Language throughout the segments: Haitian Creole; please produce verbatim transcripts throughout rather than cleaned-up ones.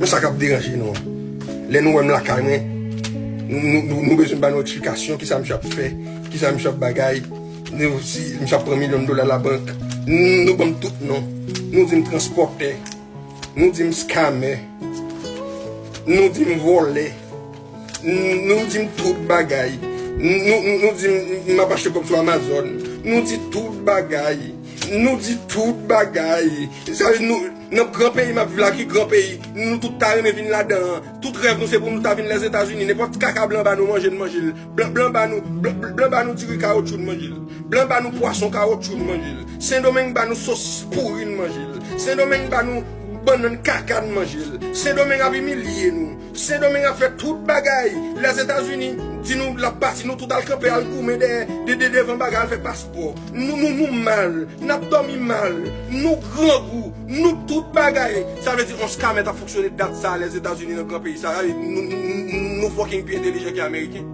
Sa k ap deranje nou an. Lè nou wè m lakay mwen, nou, nou, nou, nou bezwen ba nou eksplikasyon kisa misye ap fè, kisa misye ap bagay, nou, si misye ap pran milyon dola labank. Nou, nou ban m tout non. Nou di m transpòtè. Nou di m skamè. Nou di m vòlè. N-, nou di m tout bagay. N-, nou, nou, nou di m, m ap achte kòb sou Amazon. Nou di tout bagay. Nou di tout bagay. Sa vle di nou, nan gran peyi m ap viv la, ki gran peyi, nou tout ta renmen vin ladan an. Tout rèv nou se pou nou ta vin Lèzetazini. Nenpòt kaka blan ba nou manje, n manje l. Blan, blan ba nou, blan, blan ba nou diri kawotchou, n manje l. Blan ba nou pwason kawotchou, n manje l. Sendomeng ba nou sos pouri, n manje l. Sendomeng ba nou bannann kaka, n manje l. Sendomeng ap imilye nou. Sendomeng ap fè tout bagay. Lèzetazini di nou l ap pati, nou tout al kanpe, al goumen dèyè, de, de, devan bagay, al fè paspò. Nou, nou, nou mal, n ap dòmi mal, nou grangou, nou tout bagay. Sa vle di yon skamè t ap fonksyone dat sa a Lèzetazini nan gran peyi sa a. Nou, nou, nou, nou fucking pi entelijan ke Ameriken.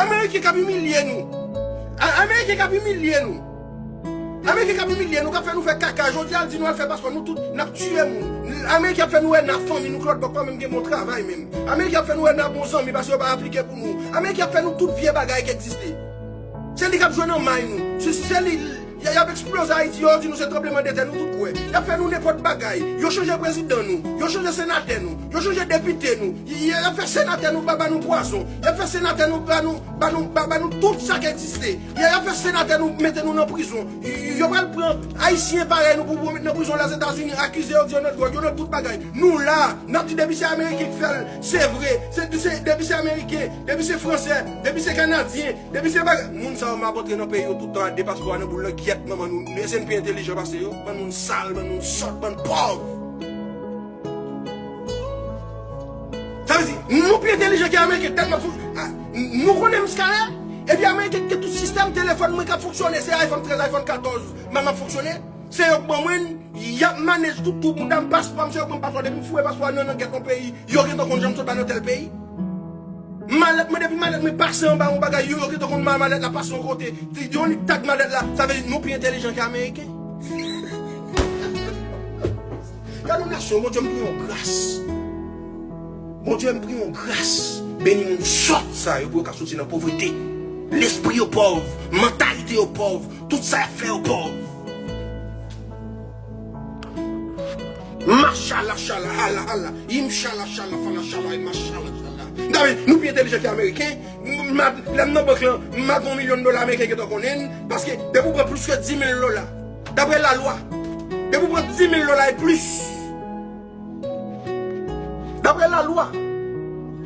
Ameriken k ap imilye nou. A-, Ameriken k ap imilye nou. Ameriken k ap imilye nou, k ap fè nou fè kaka. Jodi a, l di nou al fè paspò, nou tout, n ap tiye moun. Ameriken ap fè nou wè n a fanmi, nou k lòt bò pa menm gen bon travay menm. Ameriken ap fè nou wè n a bon zanmi paske yo pa aplike pou nou. Ameriken ap fè nou tout vye bagay ki egziste. Se li k ap jwe nan may nou. Se, se li, y, y ap eksploze Ayiti, yo di nou se tranblemanntè, nou tout kwè. Y ap fè nou nenpòt bagay. Yo chanje prezidan nou, yo chanje senatè nou, yo chanje depite nou. Y, y, y ap fè senatè nou ba, ba nou pwazon. Y ap fè senatè nou ba nou, ba nou, ba, ba nou tout sa k egziste. Y, y ap fè senatè nou mete nou nan prizon. Y, y, yo pral pran Ayisyen parèy nou pou, pou met nan prizon Lèzetazini, akize yo, di yo nan dwòg, yo nan tout bagay. Nou la, n ap di depi se Ameriken ki fè l, se vre. Se, se, depi se Ameriken, depi se Fransè, depi se Kanadyen, depi se bagay. Moun sa yo m ap antre nan peyi yo tout tan a de paspò a nan boul nan gyèt manman nou. Èske n pi entelijan pase yo? Bann moun sal, bann moun sòt, bann pòv. Sa vle di, nou pi entelijan ke Ameriken, tèlman fou. A, nou konnen m skalè, epi Ameriken ki gen tout sistèm telefòn mwen k ap fonksyone, se iPhone trèz, iPhone katòz, m ap fonksyone. Se yo k ban mwen, y ap manage tout, tout bouda m, paspò m, se yo k ban m paspò. Depi m foure paspò a nan, nan gyèt yon peyi, yo gentan konn jan m sot ba nan tèl peyi. Malèt mwen, depi malèt mwen pase anba yon bagay, yo, yo gentan konn ma-, malèt la pase yon kote. Yo nik tag malèt la, sa vle di nou pi entelijan ke Ameriken. Gade yon nasyon, Bondye m priye yon gras. Bondye m priye yon gras. Beni moun sòt sa yo pou yo ka soti nan povrete. Lespri yo pòv, mantalite yo pòv, tout sa y ap fè yo pòv. Machala, chala, hala, hala. Im, chala, chala, fala, chala, im, machala, chala. Dayè, nou pi entelijan ke Ameriken. M, m, lè m nan bank lan, m ap yon milyon dola Ameriken gentan konnen, paske depi w pran plis ke di mil dola, daprè lalwa, depi w pran di mil dola e plis, daprè lalwa,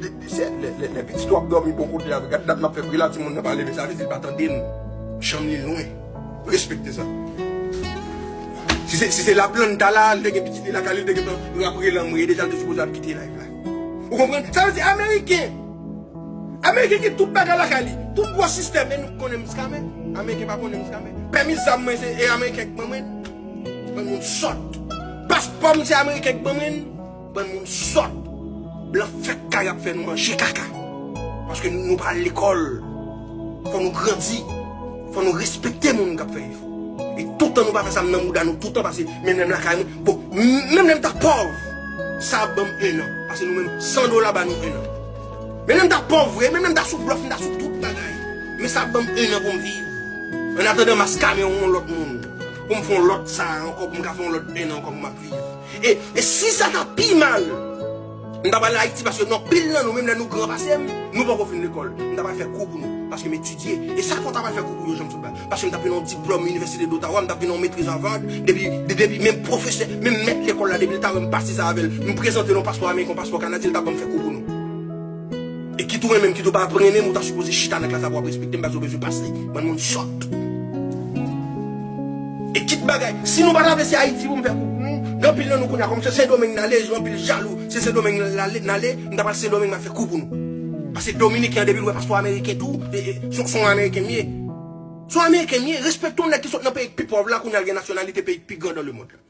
li, li se, lè, lè, lè pitit w ap dòmi bò kote a, gad dat m ap fè bri la, timoun nan pa leve, sa vle di l pa tande n. Chanm li lwen. Respekte sa. Si se, si se Laplanta la, li te gen pitit li lakay li, li te gentan rap rele anmwe, deja l te sipoze ap kite live la. Ou konprann? Sa vle di Ameriken. Ameriken gen tout bagay lakay li. Tout gwo sistèm, e nou konnen m skamè. Ameriken pa konnen m skamè. Pèmi zam mwen se, e Ameriken k ban mwen. Bann moun sòt. Paspò m se Ameriken k ban mwen. Bann moun sòt. Blan fèk kay ap fè nou manje kaka. Paske nou, nou pa al lekòl. Fò nou grandi. Fò nou respekte moun k ap fè efò. E toutan nou pa fè sa, m nan mouda nou toutan, pase menm lè m lakay mwen, bon, m-, menm lè m ta pòv, sa ap ban m en an. Pase nou menm, san dola ba nou en an. Menm lè m ta pòv vre, menm lè m ta sou blòf, m ta sou tout bagay. Men sa ap ban m en an pou m viv. Annatandan, m a skamè yon lòt moun. Pou m fè yon lòt sa ankò, pou m ka fè yon lòt en an ankò pou m ap viv. E, e si sa ta pi mal, m ta pral Ayiti, paske nan pil nan nou, menm lè nou gran pase m, nou poko fin lekòl. M ta pral fè kou pou nou, paske m etidye. E sa k fè w ta pral fè kou pou yo, jan m sot la? Paske m t ap vin yon diplòm Inivèsite d'Ottawa, m t ap vin yon metriz Harvard, depi, de-, depi menm pwofesè, menm mèt lekòl la, depi l ta wè m pase sa avè l, m prezante l yon paspò ameriken, yon paspò kanadyen, l ta ban m fè kou pou nou. E kit ou renmen m, kit ou pa renmen m, ou ta sipoze chita nan klas la pou w ap respekte m, paske w bezwen pase. Bann moun sòt. E kit bagay, si nou pa t ap ese Ayiti pou m fè kou pou nou, gen anpil nan nou kounye a, kòm se Sendomeng n ale, anpil jalou, se Sendomeng n ale, n ale, m ta pral Sendomeng, m ap fè kou pou nou. Paske Dominiken an, depi l wè paspò ameriken tou, e, e, se, se yon Ameriken m ye. Se yon Ameriken m ye, respekte yon nèg ki sot nan peyi k pi pòv la, kounye a l gen nasyonalite peyi k pi gran nan lemond la.